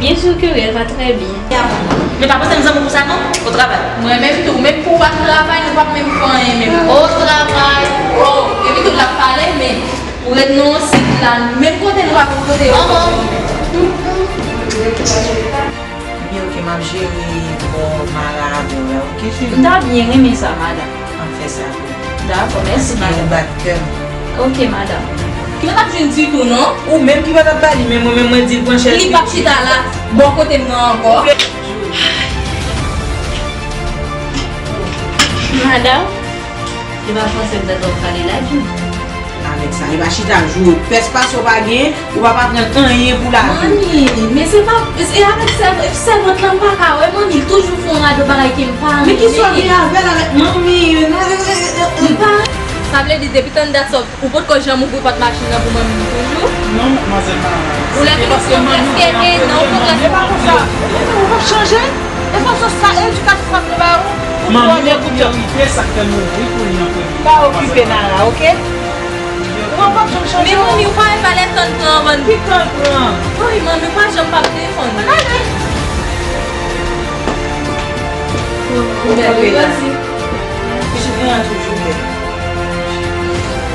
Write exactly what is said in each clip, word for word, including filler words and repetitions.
Bien sûr que oui, elle va très bien. Men pa poze m zanmi pou sa non, o travay. Mwen menm tou, menm pou w pa travay, nou p ap menm fè anyen menm. O travay. O, epi tout l ap pale, men ou ret nan yon sit la, menm kote nou pa konn kote yo. Ebyen, oke, m ap jere bò Mara avè w la, oke, cheri? M ta byen renmen sa, madanm. M ap fè sa pou ou. Dakò, mèsi, madanm. Paske ou bat kè m. Oke, madanm. Ki pa t ap jwenn ditou, non? Ou menm ki pa t ap ba li, men mwen menm, mwen di l pran chèz li. Li p ap chita la, bò kote m nan ankò. Madanm. Li pa panse m tèt w ap pale la, Jim. Avèk sa, li pa chita joure pès pase w pa gen, ou pa pa pran anyen pou lavi. Manmi, men se pa, e avèk sèvant lan m pa ka wè, manmi, l toujou fè yon rado bagay ke m pa renmen. Men ki sa w gen avè l avèk manmi? M pa. Sa vle di, depi tann dat sa, ou potko janm ouvri pòt machin nan pou manmi m toujou? Non, madmwazèl Mara. Ou lè vin ou pran prèske en an, ou pran prèske. E pa konsa. Ou p ap chanje? E fason sa, edikasyon sa te ba ou, ou twò nèg ou byen. Manmi, verite sa k fè m ouvri pou li an premye. Pa okipe Nara, oke? Ou p ap janm chanje. Men manmi, ou pa wè valè tan pran anvan. Ki tan pran? Woy, manmi, ou pa janm pa defann. Ann ale. Ou bèl, wi, Rosie. Pitit mwen an toujou bèl.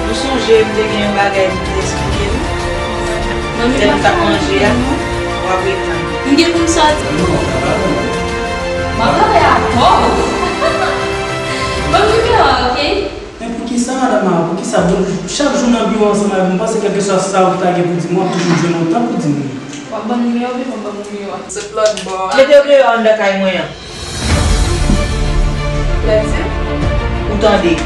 Ou sonje m te gen yon bagay pou m te eksplike nou? Lè nou t ap manje a, w ap retann. M gen pou m sòti. M ap travay avè w. Ban m nimewo a, oke? Men poukisa, madanm Mara, poukisa? Bon, chak jou nan biwo ansanm avè w, m panse kèlkeswa sa ou ta gen pou di m, w ap toujou jwenn yon tan pou di m li. W ap ban m nimewo, oubyen w ap ban m nimewo a? Sot lòt bò a. Mete w deyò anndan kay mwen an. Lè di? Ou tande?